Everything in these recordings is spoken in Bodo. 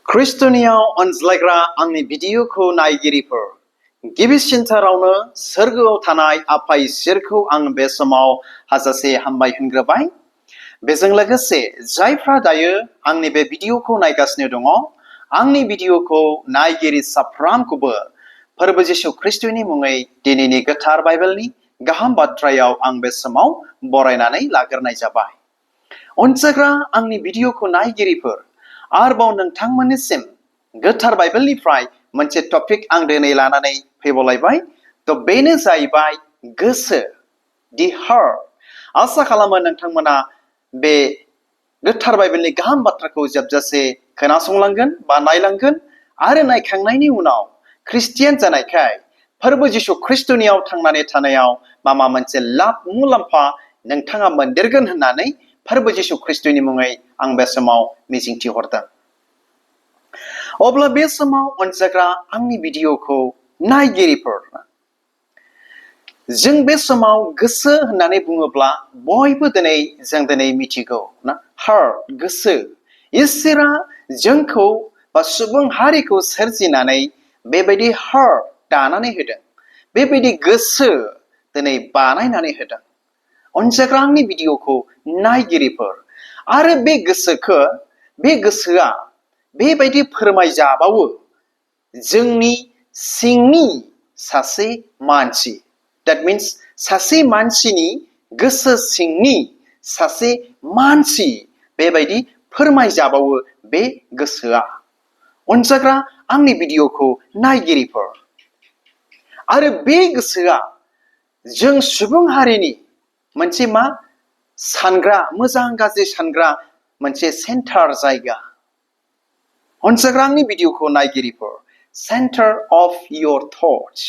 खृष्टनियाव अनज्लायग्रा आंनि भिडिअखौ नायगिरिफोर गिबिसिनथारावनो सोरगोआव थानाय आफा इसोरखौ आं बे समाव हाजासे हामबाय होनग्रोबाय। बेजों लोगोसे जायफ्रा दायो आंनि बे भिडिअखौ नायगासिनो दङ, आंनि भिडिअखौ नायगिरि साफ्रामखौबो फोरबो जिसु ख्रिस्टनि मुङै दिनैनि गोथार बाइबेलनि गाहाम बाथ्रायाव आं बे समाव बरायनानै लाग्रोनाय जाबाय। अनसायग्रा आंनि भिडिअखौ नायगिरिफोर आरोबाव नोंथांमोननिसिम गोथार बाइबेलनिफ्राय मोनसे टपिक आं दिनै लानानै फैबावलायबाय। बेनो जाहैबाय गोसो, दि हार्ट। आसा खालामो नोंथांमोना बे गोथार बाइबेलनि गाहाम बाथ्राखौ जोबजासे खोनासंलांगोन बा नायलांगोन आरो नायखांनायनि उनाव ख्रिस्टियान जानायखाय फोरबो जिसु ख्रिस्टनियाव थांनानै थानायाव माबा मोनसे लाब मुलाम्फा नोंथाङा मोनदेरगोन होननानै फोरबो जिसु ख्रिस्टनि मुङै आं बे समाव मिजिंथिहरदों। अब्ला बे समाव अनसायग्रा आंनि भिडिअखौ नायगिरिफोर, जों बे समाव गोसो होननानै बुङोब्ला बयबो जों दिनै मिथिगौ ना, हार्ट, गोसो। इसोरा जोंखौ बा सुबुं हारिखौ सोरजिनानै बेबायदि हार्ट दानानै होदों, बेबायदि गोसो दिनै बानायनानै होदों। अनसायग्रा आंनि भिडिअखौ नायगिरिफोर, आरो बे गोसोआ बेबायदि फोरमायजाबावो जोंनि सिंनि सासे मानसि। That means सासे मानसिनि गोसो सिंनि सासे मानसि बेबायदि फोरमायजाबावो बे गोसोआ। अनसायग्रा आंनि भिडिअखौ नायगिरिफोर, आरो बे गोसोआ जों सुबुं हारिनि मोनसे सानग्रा, मोजां गाज्रि सानग्रा मोनसे सेन्टार जायगा। अनसायग्रा आंनि भिडिअखौ नायगिरिफोर, centre of your thoughts.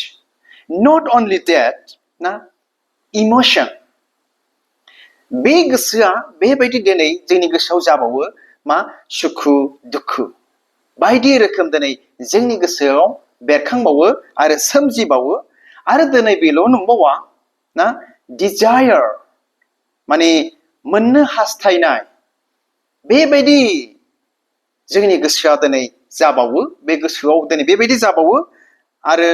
Not only that ना, इमोशन। बे गोसोआ बेबायदि दिनै जोंनि गोसोआव जाबावो सुखु दुखु बायदि रोखोम दिनै जोंनि गोसोआव बेरखांबावो आरो सोमजिबावो। आरो दिनै बेल' नंबावा ना, डिजायार माने मोननो हास्थायनाय बेबायदि जोंनि गोसोआ दिनै जाबावो। बे गोसोआव दिनै बेबायदि जाबावो। आरो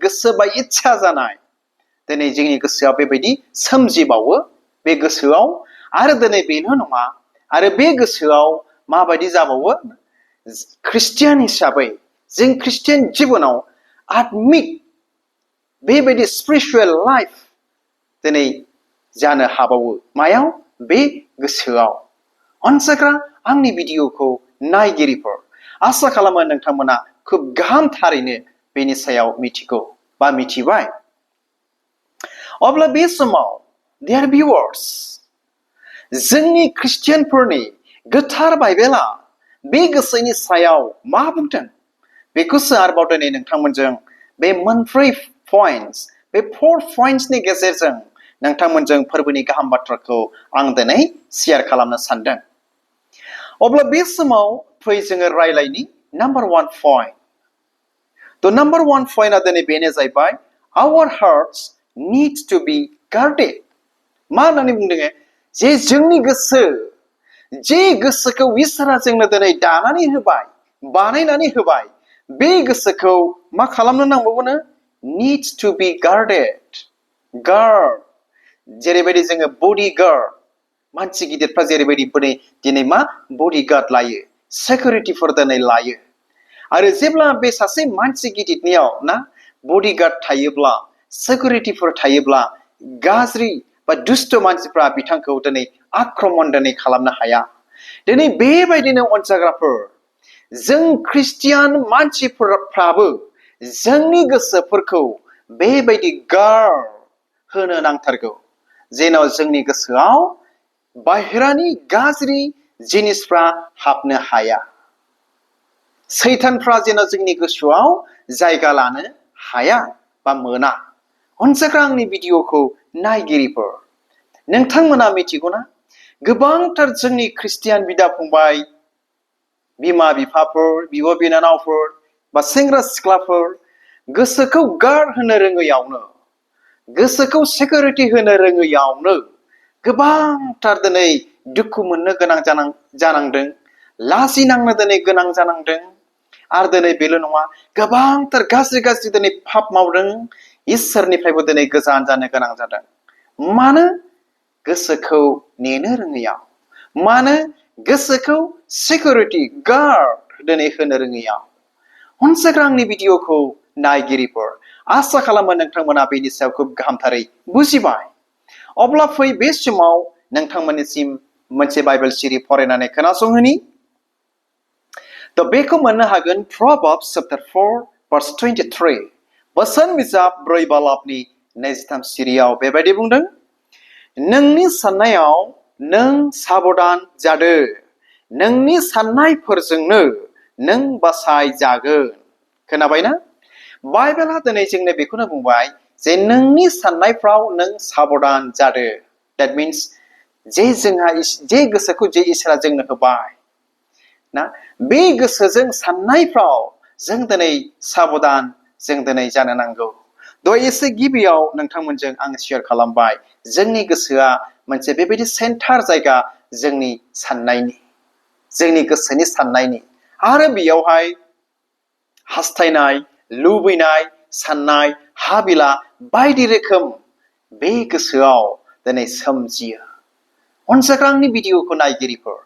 गोसो बा इच्छा जानाय दिनै जोंनि गोसोआ बेबायदि सोमजिबावो बे गोसोआव। आरो दिनै बेल' नङा, आरो बे गोसोआव माबायदि जाबावो, ख्रिस्टियान हिसाबै जों ख्रिस्टियान जिबनाव आत्मिक बेबायदि स्पिरिचुवेल लाइफ दिनै जानो हाबावो। मायाव? बे गोसोआव। अनसायग्रा आंनि भिडिअखौ नायगिरिफोर, आसा खालामो नोंथांमोना खुब गाहामथारैनो बेनि सायाव मिथिगौ बा मिथिबाय। अब्ला बे समाव डियार भिउवार्स, जोंनि ख्रिस्टियानफोरनि गोथार बाइबेला बे गोसोनि सायाव मा बुंदों बेखौसो आरोबाव दिनै नोंथांमोनजों बे मोनब्रै पइन्ट्स, बे 4 पइन्ट्सनि गेजेरजों नोंथांमोनजों फोरबोनि गाहाम बाथ्राखौ आं दिनै शेयार खालामनो सानदों। अब्ला बे समाव फै जोङो रायलायनि नाम्बार 1 पइन्ट। नाम्बार 1 पइन्टआ दिनै बेनो जाहैबाय, our hearts needs to be guarded. मा होननानै बुंदों? जे जोंनि गोसो, जे गोसोखौ इसोरा जोंनो दिनै दानानै होबाय, बानायनानै होबाय, बे गोसोखौ मा खालामनो नांबावगौनो? Needs to be guarded. Guard, जेरैबायदि जोङो बडि गार्ड, मानसि गिदिरफ्रा जेरैबायदि दिनै बडि गार्ड लायो, सिकिउरिटिफोर दिनै लायो। आरो जेब्ला बे सासे मानसि गिदिरनियाव ना बडि गार्ड थायोब्ला, सिकिउरिटिफोर थायोब्ला, गाज्रि बा दुष्ट मानसिफ्रा बिथांखौ दिनै आक्रमण दिनै खालामनो हाया। दिनै बेबायदिनो अनसायग्राफोर, जों ख्रिस्टियान मानसिफ्राबो जोंनि गोसोफोरखौ बेबायदि गार्ड होनो नांथारगौ, जेन' जोंनि गोसोआव बाहेरानि गाज्रि जिनिसफ्रा हाबनो हाया। सैतानफ्रा जेन' जोंनि गोसोआव जायगा लानो हाया बा मोना। अनसायग्रा आंनि भिडिअखौ नायगिरिफोर, नोंथांमोना मिथिगौना, गोबांथार जोंनि ख्रिस्टियान बिदा फंबाय, बिमा बिफाफोर, बिब' बिनानावफोर बा सेंग्रा सिख्लाफोर गोसोखौ गार्ड होनो रोङैयावनो, गोसोखौ सिकिउरिटि होनो रोङैयावनो गोबांथार दिनै दुखु मोननो गोनां जानांदों लाजिनांनो दिनै गोनां जानांदों आरो दिनै बेल' नङा गोबांथार गाज्रि दिनै पाप मावदों इसोरनिफ्रायबो दिनै गोजान जानो गोनां जादों मानो गोसोखौ नेनो रोङैयाव मानो गोसोखौ सिकिउरिटि गार्ड दिनै होनो रोङैयाव अनसायग्रा आंनि भिडिअखौ नायगिरिफोर आसा खालामो नोंथांमोना बेनि सायाव खुब गाहामथारै बुजिबाय अब्ला फै बे समाव नोंथांमोननिसिम मोनसे बाइबेल सिरि फरायनानै खोनासंहोनि थ' बेखौ मोननो हागोन Proverbs chapter 4 verse 23 बोसोन बिजाब 4 बालाबनि 23 सिरियाव बेबायदि बुंदों नोंनि साननायाव नों साबधान जादो नोंनि साननायफोरजोंनो नों बासाय जागोन खोनाबायना बाइबेला दिनै जोंनो बेखौनो बुंबाय जे नोंनि साननायफ्राव नों साबधान जादो that means जे गोसोखौ जे इसोरा जोंनो होबाय ना बे गोसोजों साननायफ्राव जों दिनै साबधान जों दिनै जानो नांगौ दहाय एसे गिबियाव नोंथांमोनजों आं शेयार खालामबाय जोंनि गोसोआ मोनसे बेबायदि सेन्टार जायगा जोंनि साननायनि जोंनि गोसोनि साननायनि आरो बेयावहाय हास्थायनाय लुबैनाय साननाय हाबिला बायदि रोखोम बे गोसोआव दिनै सोमजियो अनसायग्रा आंनि भिडिअखौ नायगिरिफोर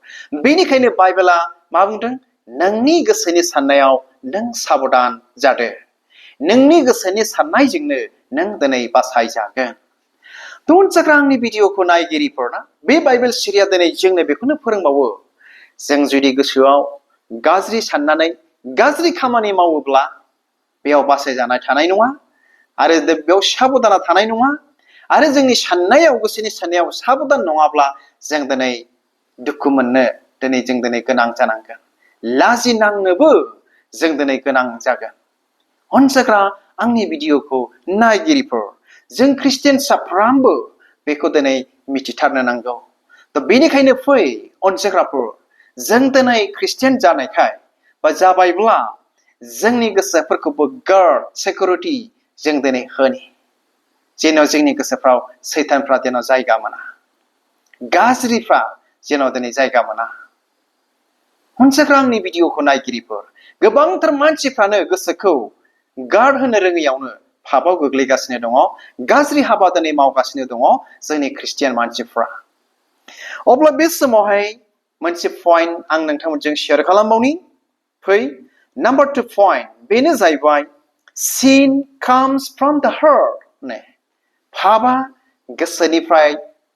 बेनिखायनो बाइबेला मा बुंदों नोंनि गोसोनि साननायाव नों साबधान जादो नोंनि गोसोनि साननायजोंनो नों दिनै बासायजागोन अनसायग्रा आंनि भिडिअखौ नायगिरिफोर बे बाइबेल सिरिया दिनै जोंनो बेखौनो फोरोंबावो जों जुदि गोसोआव गाज्रि साननानै गाज्रि खामानि मावोब्ला बेयाव बासायजानाय थानाय नङा आरो बेयाव साबधाना थानाय नङा आरो जोंनि साननायाव गोसोनि साननायाव साबधान नङाब्ला जों दिनै दुखु मोननो दिनै जों दिनै गोनां जानांगोन लाजिनांनोबो जों दिनै गोनां जागोन अनसायग्रा आंनि भिडिअखौ नायगिरिफोर जों ख्रिस्टियान साफ्रोमबो बेखौ दिनै मिथिथारनो नांगौ थ' बेनिखायनो फै अनसायग्राफोर जों दिनै ख्रिस्टियान जानायखाय बा जाबायब्ला जोंनि गोसोफोरखौबो गार्ड सिकिउरिटि जों दिनै होनि जेन' जोंनि गोसोफ्राव सैतानफ्रा जेन' जायगा मोना गाज्रिफ्रा जेन' दिनै जायगा मोना अनसायग्रा आंनि भिडिअखौ नायगिरिफोर गोबांथार मानसिफ्रानो गोसोखौ गार्ड होनो रोङैयावनो पापाव गोग्लैगासिनो दङ गाज्रि हाबा दिनै मावगासिनो दङ जोंनि ख्रिस्टियान मानसिफ्रा अब्ला बे समावहाय मोनसे पइन्ट आं नोंथांमोनजों शेयार खालामबावनि फै नाम्बार 2 पइन्ट बेनो जाहैबाय sin comes from the heart पापा गोसोनिफ्राय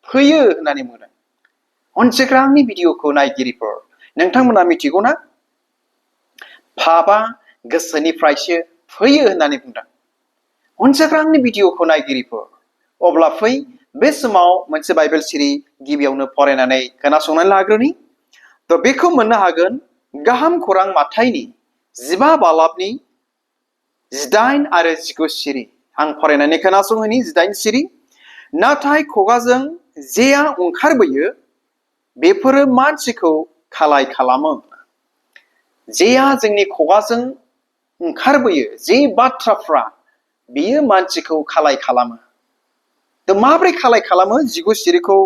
फैयो होननानै बुंदों अनसायग्रा आंनि भिडिअखौ नायगिरिफोर नोंथांमोना मिथिगौना पापा गोसोनिफ्रायसो फैयो होननानै बुंदों अनसायग्रा आंनि भिडिअखौ नायगिरिफोर अब्ला फै बे समाव मोनसे बाइबेल सिरि गिबियावनो फरायनानै खोनासंनानै लाग्रोनि थ' बेखौ मोननो हागोन गाहाम खौरां माथाइनि 15 बालाबनि 18 आरो 19 सिरि आं फरायनानै खोनासंहोनि 18 सिरि नाथाय खुगाजों जेया ओंखारबोयो बेफोरो मानसिखौ खालाय खालामो जेया जोंनि खुगाजों ओंखारबोयो जे बाथ्राफ्रा बेयो मानसिखौ खालाय खालामो थ' माब्रै खालाय खालामो 19 सिरिखौ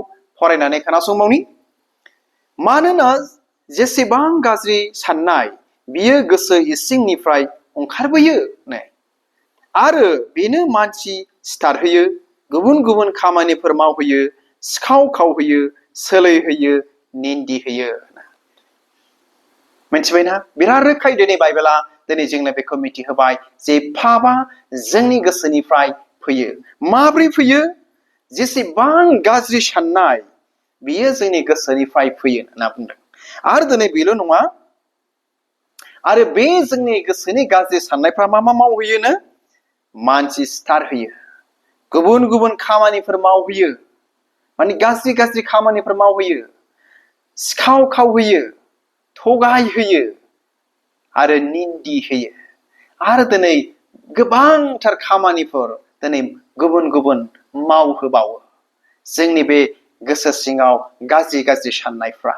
फरायनानै खोनासंबावनि मानोना जेसेबां गाज्रि साननाय बियो गोसो इसिंनिफ्राय ओंखारबोयो आरो बेनो मानसि सिथारहोयो गुबुन गुबुन खामानिफोर मावहोयो सिखाव खावहोयो सोलैहोयो निन्दि होयो मिथिबायना बिराद रोखायै दिनै बाइबेला दिनै जोंनो बेखौ मिथिहोबाय जे पापा जोंनि गोसोनिफ्राय फैयो माब्रै फैयो जेसेबां गाज्रि साननाय बियो जोंनि गोसोनिफ्राय फैयो होनना बुंदों आरो दिनै बेल' नङा आरो बे जोंनि गोसोनि गाज्रि साननायफ्रा मा मावहोयोनो मानसि सिथारहोयो गुबुन गुबुन खामानिफोर मावहोयो माने गाज्रि खामानिफोर मावहोयो सिखाव खावहोयो थगाय होयो आरो निन्दि होयो आरो दिनै गोबांथार खामानिफोर दिनै गुबुन गुबुन मावहोबावो जोंनि बे गोसो सिङाव गाज्रि साननायफ्रा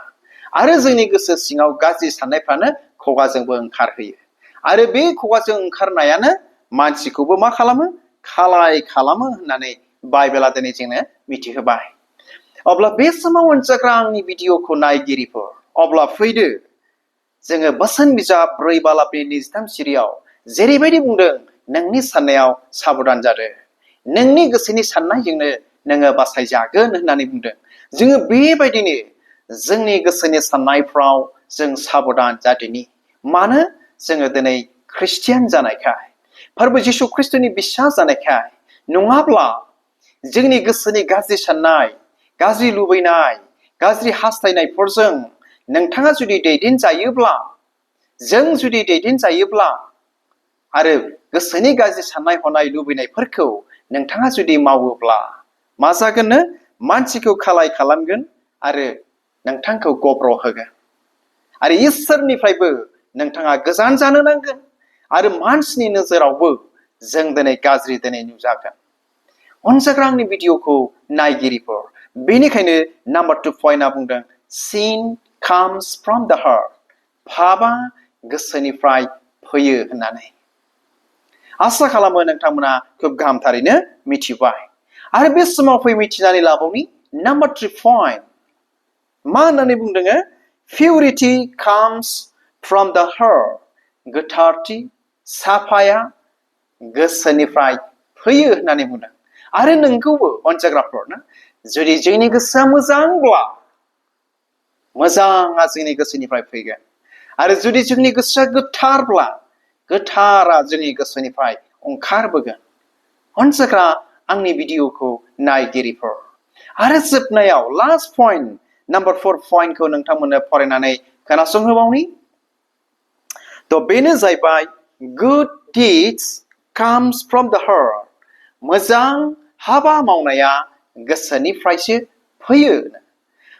आरो जोंनि गोसो सिङाव गाज्रि साननायफ्रानो खुगाजोंबो ओंखारहोयो आरो बे खुगाजों ओंखारनायानो मानसिखौबो मा खालामो खालाय खालामो होननानै बाइबेला दिनै जोंनो मिथिहोबाय अब्ला बे समाव अनसायग्रा आंनि भिडिअखौ नायगिरिफोर अब्ला फैदो जोङो बोसोन बिजाब 4 बालाबनि 23 सिरियाव जेरैबायदि बुंदों नोंनि साननायाव साबधान जादो नोंनि गोसोनि साननायजोंनो नोङो बासायजागोन होननानै बुंदों जोङो बेबायदिनो जोंनि गोसोनि साननायफ्राव जों साबधान जादिनि मानो जोङो दिनै ख्रिस्टियान जानायखाय फोरबो जिसु ख्रिस्टनि बिश्वास जानायखाय नङाब्ला जोंनि गोसोनि गाज्रि साननाय गाज्रि लुबैनाय गाज्रि हास्थायनायफोरजों नोंथाङा जुदि दैदेनजायोब्ला जों जुदि दैदेनजायोब्ला आरो गोसोनि गाज्रि साननाय हनाय लुबैनायफोरखौ नोंथाङा जुदि मावोब्ला मा जागोननो मानसिखौ खालाय खालामगोन आरो नोंथांखौ गब्र होगोन आरो इसोरनिफ्रायबो नोंथाङा गोजान जानो नांगोन आरो मानसिनि नोजोरावबो जों दिनै गाज्रि दिनै नुजागोन अनजाग्रा आंनि भिडिअखौ नायगिरिफोर बेनिखायनो नाम्बार 2 पइन्टआ बुंदों sin comes from the heart पापा गोसोनिफ्राय फैयो होननानै आसा खालामो नोंथांमोना खोब गाहामथारैनो मिथिबाय आरो बे समाव फै मिथिनानै लाबावनि नाम्बार 3 पइन्ट मा होननानै बुंदों purity comes from the heart गोथारथि साफाया गोसोनिफ्राय फैयो होननानै बुंदों आरो नोंखौबो अनजाग्राफोर ना जुदि जोंनि गोसोआ मोजांब्ला मोजाङा जोंनि गोसोनिफ्राय फैगोन आरो जुदि जोंनि गोसोआ गोथारब्ला गोथारा जोंनि गोसोनिफ्राय ओंखारबोगोन अनजाग्रा आंनि भिडिअखौ नायगिरिफोर आरो जोबनायाव लास्ट पइन्ट नाम्बार 4 पइन्टखौ नोंथांमोननो फरायनानै खोनासंहोबावनि तो बेनो जाहैबाय good deeds comes from the heart मोजां हाबा मावनाया गोसोनिफ्रायसो फैयो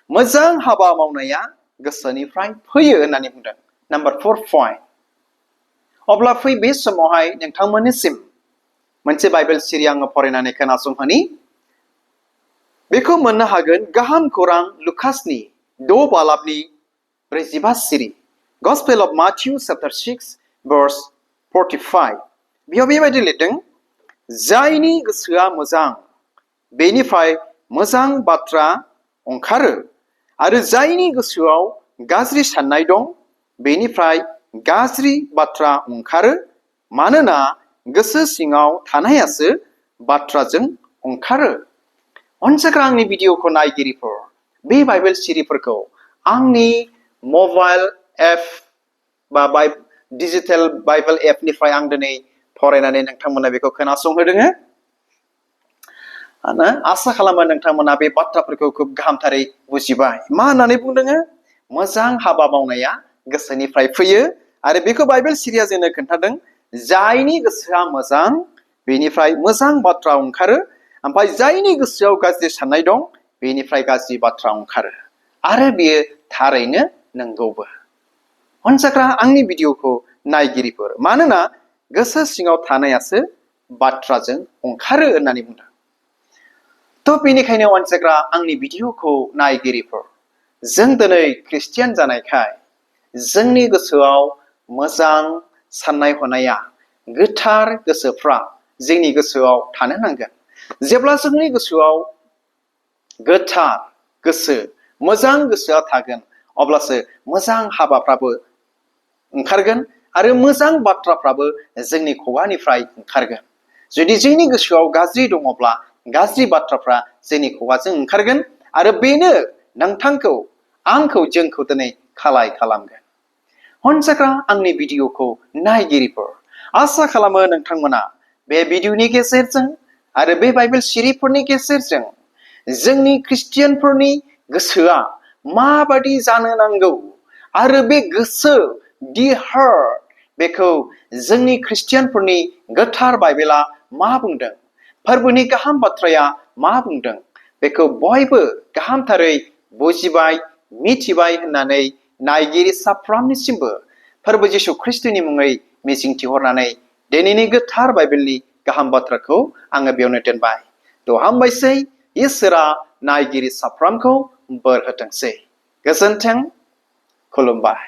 मोजां हाबा मावनाया गोसोनिफ्राय फैयो होननानै बुंदों नाम्बार 4 पइन्ट अब्ला फै बे समावहाय नोंथांमोननिसिम मोनसे बाइबेल सिरि आङो फरायनानै खोनासंहोनि बेखौ मोननो हागोन गाहाम खौरां लुकासनि 6 बालाबनि 45 सिरि Gospel of Matthew chapter 6 verse 45 बेयाव बेबायदि लिरदों जायनि गोसोआ मोजां बेनिफ्राय मोजां बाथ्रा ओंखारो आरो जायनि गोसोआव गाज्रि साननाय दं बेनिफ्राय गाज्रि बाथ्रा ओंखारो मानोना गोसो सिङाव थानायासो बाथ्राजों ओंखारो अनजाग्रा आंनि भिडिअखौ नायगिरिफोर बे बाइबेल सिरिफोरखौ आंनि मबाइल एप बा डिजिटेल बाइबेल एपनिफ्राय आं दिनै फरायनानै नोंथांमोना बेखौ खोनासंहोदों आसा खालामो नोंथांमोना बे बाथ्राफोरखौ खोब गाहामथारै बुजिबाय मा होननानै बुंदों मोजां हाबा मावनाया गोसोनिफ्राय फैयो आरो बेखौ बाइबेल सिरिया जोंनो खोन्थादों जायनि गोसोआ मोजां बेनिफ्राय मोजां बाथ्रा ओंखारो ओमफ्राय जायनि गोसोआव गाज्रि साननाय दं बेनिफ्राय गाज्रि बाथ्रा ओंखारो आरो बेयो थारैनो नंगौबो अनजाग्रा आंनि भिडिअखौ नायगिरिफोर मानोना गोसो सिङाव थानायासो बाथ्राजों ओंखारो होननानै बुंदों तो बेनिखायनो अनजाग्रा आंनि भिडिअखौ नायगिरिफोर जों दिनै ख्रिस्टियान जानायखाय जोंनि गोसोआव मोजां साननाय हनाया गोथार गोसोफ्रा जोंनि गोसोआव थानो नांगोन जेब्ला जोंनि गोसोआव गोथार गोसो मोजां गोसोआ थागोन अब्लासो मोजां हाबाफ्राबो ओंखारगोन आरो मोजां बाथ्राफ्राबो जोंनि खुगानिफ्राय ओंखारगोन जुदि जोंनि गोसोआव गाज्रि दङब्ला गाज्रि बाथ्राफ्रा जोंनि खुगाजों ओंखारगोन आरो बेनो नोंथांखौ आंखौ जोंखौ दिनै खालाय खालामगोन अनजाग्रा आंनि भिडिअखौ नायगिरिफोर आसा खालामो नोंथांमोना बे भिडिअनि गेजेरजों आरो बे बाइबेल सिरिफोरनि गेजेरजों जोंनि ख्रिस्टियानफोरनि गोसोआ माबादि जानो नांगौ आरो बे गोसो दि हार्ट बेखौ जोंनि ख्रिस्टियानफोरनि गोथार बाइबेला मा बुंदों फोरबोनि गाहाम बाथ्राया मा बुंदों बेखौ बयबो गाहामथारै बुजिबाय मिथिबाय होननानै नायगिरि साफ्रोमनिसिमबो फोरबो जिसु ख्रिस्टनि मुङै मिजिंथिहरनानै दिनैनि गोथार बाइबेलनि गाहाम बाथ्राखौ आङो बेयावनो दोनबाय तो हामबायसै इसोरा नायगिरि साफ्रोमखौ बोर होथोंसै गोजोन्थों खुलुमबाय